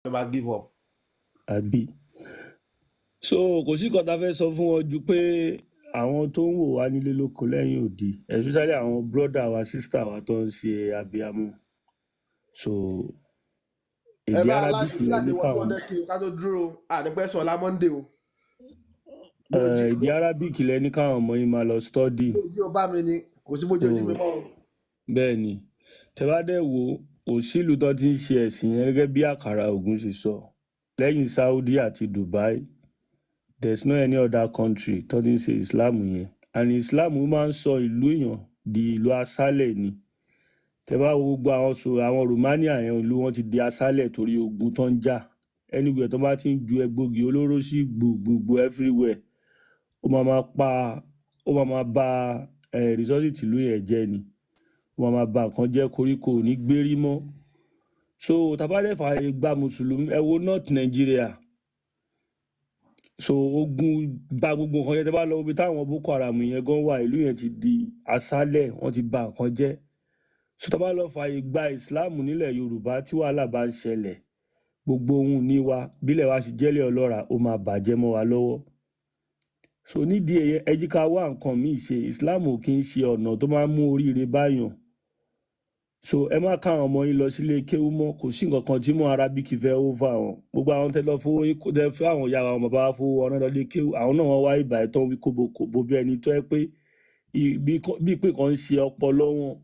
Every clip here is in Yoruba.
Never give up. Àbí so kò sí nǹkan tá a fẹ́ sọ fún wọn ju pé àwọn tó ń wò wá nílé lóko lẹ́yìn òdì, especially àwọn brother wa, sister wa tó ń ṣe abiyamọ, so Ẹ èdè bá Arabic láti lẹ láti ní wọ two káwọn hundred k ká tó dúró, àdìpẹ́ sọ̀la Monday o. Bí ojú èdè Arabic lẹ ní káwọn ọmọ yín máa lọ study. Bí ojú bá mi ni kò sí bójú So ojú mi mọ́ o. bẹ́ẹ̀ ni, tẹ bá dẹ̀ wò ó, kò sílùú tó ti ń ṣe ẹ̀sìn yẹn gẹ́gẹ́ bí Àkàrà Ògùn ṣe sọ, lẹ́yìn Saudi àti Dubai, there's no any other country tó ti ń ṣe Islam yẹn. And Islam máa ń sọ ìlú èèyàn di ìlú aṣálẹ̀ ni. Tẹ bá wo gbogbo àwọn, so àwọn Romania yẹn, ìlú wọn ti di aṣálẹ̀ torí ogun tó ń jà. Anywhere tó bá ti ń ju egbògi olóró sí gbogbogbò everywhere, ó máa máa pa, ó máa máa ba resources tìlú yẹn jẹ́ ni. Ó máa máa ba nǹkan jẹ́, koríko ò ní gbérí mọ́. So tá bá dẹ̀ fààyè gba mùsùlùmí, ẹ wo North Nigeria, so ogun ba gbogbo nǹkan jẹ́. Tẹ́ bá lọ ibi táwọn Boko Haram yẹn gan wà, ìlú yẹn ti di aṣálẹ̀, wọ́n ti ba nǹkan jẹ́. So tá bá lọ fààyè gba Islam nílẹ̀ Yorùbá, tí wàhálà bá ń ṣẹlẹ̀, gbogbo ohun ní wa, bílẹ̀ wa sì jẹ́lẹ̀ ọlọ́ra, ó máa bàjẹ́ mọ́ wa lọ́wọ́. So nídìí ẹ̀yẹ, ẹ jí ká wá nǹkan míì ṣe. Islam ò kí ń ṣe ọ̀nà tó máa ń mú oríire báyàn. So ẹ má káwọn ọmọ yín lọ sílé kéwú mọ́. Kò sí nǹkan kan tí mọ́ Arabic fẹ́ over wọn. Gbogbo àwọn tẹ́ lọ fowó yín tẹ́ fẹ́, àwọn ìyá àwọn bàbá wa fowó ọ̀nà lọ lé kéwú, àwọn náà wọ́n wá ìbà ẹ̀tọ́ wí kóbokòbo bí ẹni tó ẹ pé bí pé kan ń ṣe ọpọlọ wọn.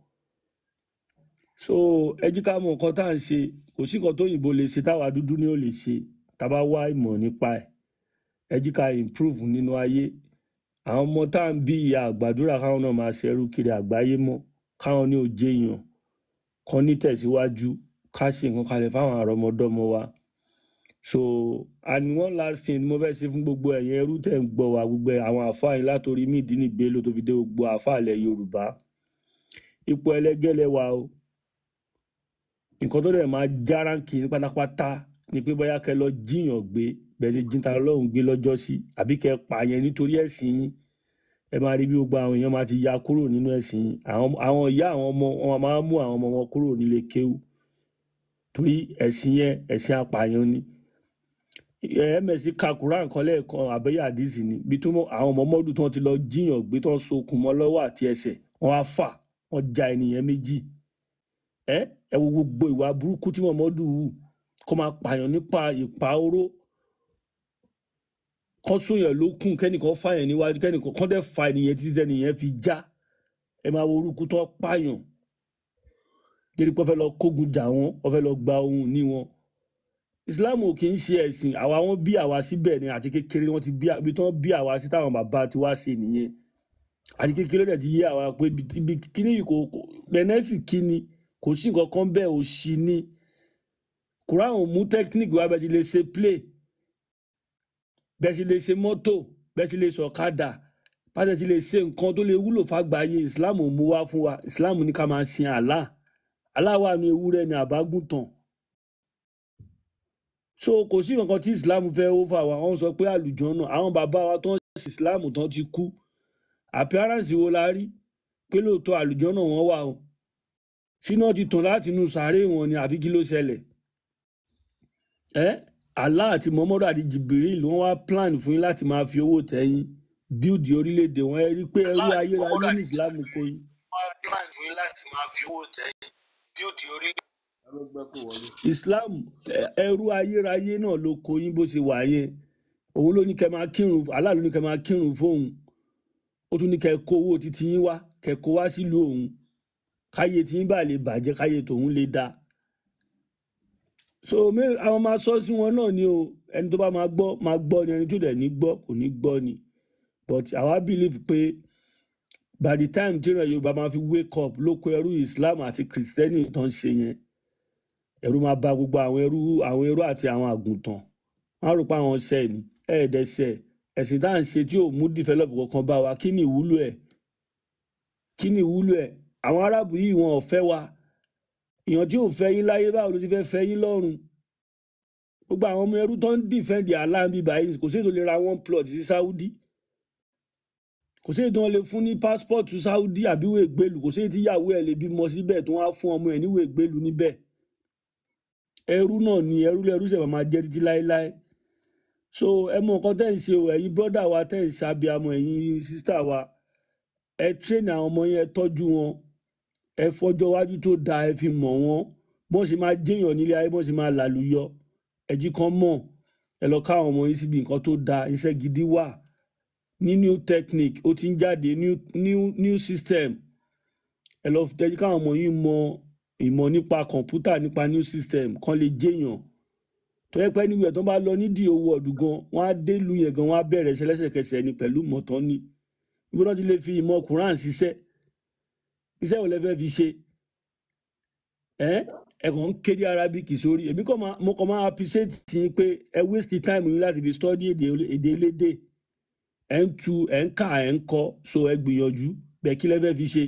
So ẹ jí ká mọ nǹkan tá à ń ṣe. Kò sí nǹkan tóyìnbó lè ṣe táwa dúdú ní ò lè ṣe tá a bá wá ìmọ̀ nípa ẹ̀. Ẹ jí ká improve nínú ayé. Àwọn ọmọ tá à ń bí ìyá àgbàdúrà káwọn náà máa ṣerú kiri àgbáyé mọ́, káwọn ní òjé èèyàn kan ní tẹ̀síwájú, ká ṣe nǹkan kalẹ̀ fáwọn àrọ́mọdọ́mọ wa. So and one last thing mo fẹ́ ṣe fún gbogbo ẹ̀yin ẹrú tẹ̀ ń gbọ́ wa, gbogbo àwọn àáfàá yín látòrí Muyideen Bello tó fi dé gbogbo àáfàá ilẹ̀ Yorùbá, ipò ẹlẹgẹ́ lẹ wà o. Nǹkan tó dẹ̀ máa já ránkì ní pátápátá ni pé bóyá kẹ́ lọ jíyàn gbé bẹ́ẹ̀ ṣe jíta Ọlọ́run gbé lọ́jọ́ sí, àbí kẹ́ pààyàn nítorí ẹ̀sìn yín. Ẹ máa rí bí gbogbo àwọn èèyàn máa ti ya kúrò nínú ẹ̀sìn yín. Àwọn ìyá àwọn ọmọ wọn máa mú àwọn ọmọ wọn kúrò nílé kéwú torí ẹ̀sìn yẹn, ẹ̀sìn apààyàn ni. Ms ka Quran kan lẹ́ẹ̀kan àbẹ́yẹ àdìsí ni bí tó mọ àwọn ọmọ mọ́dù tí wọ́n ti lọ jíyàn gbé, tó ń so okùn mọ́ lọ́wọ́ àti ẹsẹ̀, wọ́n á fà wọ́n ja ènìyàn méjì. Ẹ wo gbogbo ìwà burúkú tí mọ̀mọ́dù hù, kó máa pààyàn nípa ìpa oró, kán sóyàn lókun, kẹ́nìkan fàyàn níwájú, kẹ́nìkan kán dẹ̀ fa ènìyàn títí tẹ́nìyàn fi já. Ẹ máa wo orúkú tó pààyàn débi pé wọ́n fẹ́ lọ kógun jà wọ́n, wọ́n fẹ́ lọ gba ohun ní wọn. Islam ò kì í ṣe ẹ̀sìn àwa. Wọn bí àwa síbẹ̀ ni. Àti kékeré wọn ti bí ibi tí wọ́n bí àwa sí, táwọn bàbá ti wá ṣe nìyẹn. Àti kékeré dẹ̀ ti yé àwa pé ibi kíní yìí kò benefit, kíni kò sí nǹkan kan bẹ́ẹ̀, ò sí ní Quran ò mú technique wa bẹ́ẹ̀ ti lè ṣe play, bẹ́ẹ̀ ti lè ṣe mọ́tò, bẹ́ẹ̀ ti lè ṣe ọ̀kadà, bẹ́ẹ̀ ti lè ṣe nǹkan tó lè wúlò fàgbáyé. Islam ò mú wá fún wa. Islam ní ká máa sin Allah. Allah wà ní ewúrẹ́ ní àbágùntàn. So kò sí nǹkan tí Islam fẹ́ ó fà wá. Wọ́n sọ pé àlùjọ́nà àwọn bàbá wa tó ń ṣe Islam tán ti kú, appearance wo la rí pé lóòótọ́ àlùjọ́nà wọn wà o? Síná ti tàn láti inú sàárè wọn ni, àbí kí ló ṣẹlẹ̀? Ẹ Allah àti Muhammadu àti Jibril, wọ́n wá plan fún yín láti máa fi owó tẹ̀yìn build orílẹ̀-èdè wọn. Ẹ rí i pé ẹrú ayérayé ní Islam kò yín. Plan fún yín láti máa fi owó tẹ̀yìn build orílẹ̀. Islam, ẹrú ayérayé náà ló kó yín bó ṣe wà yẹn. Òun ló ní kẹ́ máa kírun, Allah ló ní kẹ́ máa kírun fóun. Ó tún ní kẹ́ kó owó títí yín wá, kẹ́ kó wá sílùú òun, káyé tí yín bá lè bàjẹ́, káyé tòun lè dáa. So àwọn máa sọ sí wọn náà ni o. Ẹni tó bá máa gbọ́ máa gbọ́ ni, ẹni tó dẹ̀ ní gbọ́ kò ní gbọ́ ni. But àwa believe pé by the time tí ìran Yorùbá máa fi wake up lóko ẹrú Islam àti Kristẹni tó ń ṣe yẹn, ẹ̀rù máa ba gbogbo àwọn ẹrú àti àwọn àgùntàn. Wọn á rò pé àwọn ṣẹ ni ẹ̀ẹ́dẹ̀ṣẹ̀. Ẹ̀sìn tá à ń ṣe tí ò mú develop kankan bá wa, kí ni ìwúlò ẹ̀? Kí ni ìwúlò ẹ̀? Àwọn Arábù yìí, wọn ò fẹ́ wa. Èèyàn tí ò fẹ́ yín láyé, báwo ló ti fẹ́ fẹ́ yín lọ́run? Gbogbo àwọn ọmọ ẹrú tó ń defend Allah ń bí báyìí, kò sí èyí tó lè ra one plot sí Saudi, kò sí èyí tó lè fún ní passport Saudi àbí ìwé ìgbélú, kò sí èyí tí ìyàwó ẹ̀ lè bímọ síbẹ̀ tó wá fún ọmọ ẹ̀ níwèé ìgbélú níbẹ̀. Ẹrú náà ni ẹrú lẹ́rú ṣẹ̀ máa jẹ́ títí láéláé. So ẹ mọ nǹkan tẹ́ ń ṣe o, ẹ̀yin brọ́dà wa tẹ́ ń ṣàbíamọ, ẹ̀yin sísítà wa, ẹ train àwọn ọmọ yẹn, ẹ tọ́jú wọn, ẹ fọjọ́ iwájú tó dáa, ẹ fi mọ̀ wọ́n bọ́n ṣe máa jẹ́yàn nílé ayé, bọ́n ṣe máa làlùyọ. Ẹ̀jí kan mọ̀, ẹ lọ ká àwọn ọmọ yín síbi nǹkan tó dáa. Iṣẹ́ gidi wà ní new technique, ó ti ń jáde new new new system. Ẹ lọ tẹ́jú káwọn ọmọ yín mọ ìmọ̀ nípa kọ̀ǹpútà, nípa new system, kan lè jẹ́yàn tó yẹ pé níwèé tó bá lọ nídìí owó ọdún gan, wọn á dé ìlú yẹn gan, wọn á bẹ̀rẹ̀ iṣẹ́ lẹ́sẹ̀kẹsẹ̀ ni pẹ̀lú mọ̀tán ni. Ibi náà ti lè fi ìmọ̀ Quran ṣiṣẹ́, iṣẹ́ wo lẹ fẹ́ fi ṣe? Ẹ ẹ kàn ń kéde Arabic sórí. Èmi kàn máa, mo kàn máa appreciate yín pé ẹ waste time yín láti fi study èdè elédè. Ẹ ń tu, ẹ ń kà, ẹ ń kọ, so ẹ gbìyànjú bẹ́ẹ̀. Kí lẹ fẹ́ fi ṣe?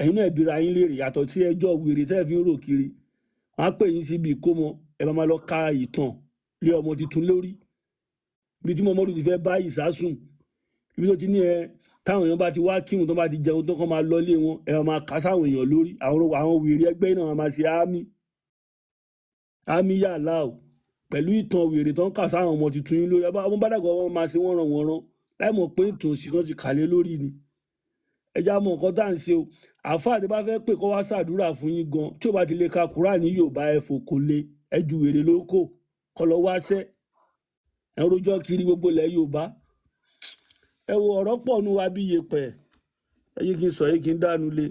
Ẹ̀yin náà bira yín léèrè. Yàtọ̀ sí ẹjọ́ wèrè tẹ́ ẹ fi ń rò kiri, wọ́n á pè yín síbi ìkómọ, ẹ máa máa lọ ka ìtàn lé ọmọ tuntun lórí, ibi tí mọmọdù ti fẹ́ bá ìsásùn, ibi tó ti ní ẹ táwọn èèyàn bá ti wá kírun, tó bá ti jẹun tó kàn máa lọ lé wọn, ẹ máa kà sáwọn èèyàn lórí. Àwọn wèrè ẹgbẹ́ náà máa ṣe ámì ámì yàrá o pẹ̀lú ìtàn wèrè tó ń kà sáwọn ọmọ tuntun yín lórí. Ọmọ bá dàgbà, wọn máa ṣe wọ́n ràn wọ́n rán láì mọ̀ pé ètò òsì náà ti kàlé lórí ni. Ẹ já mọ nǹkan tá à ń ṣe o. Àáfàá tí bá fẹ́ pè kó wá ṣàdúrà fún yín gan, tí ò bá ti lè ka Kùránì Yorùbá, ẹ fò kò le, ẹ ju wèrè lóko kọ lọ wáṣẹ́. Ẹ ń rojọ́ kiri gbogbo ilẹ̀ Yorùbá. Ẹ wo ọ̀rọ̀ pọ̀ nù wa bí yẹpẹ̀. Ẹ yé kí n sọ yé kí n dánu lé.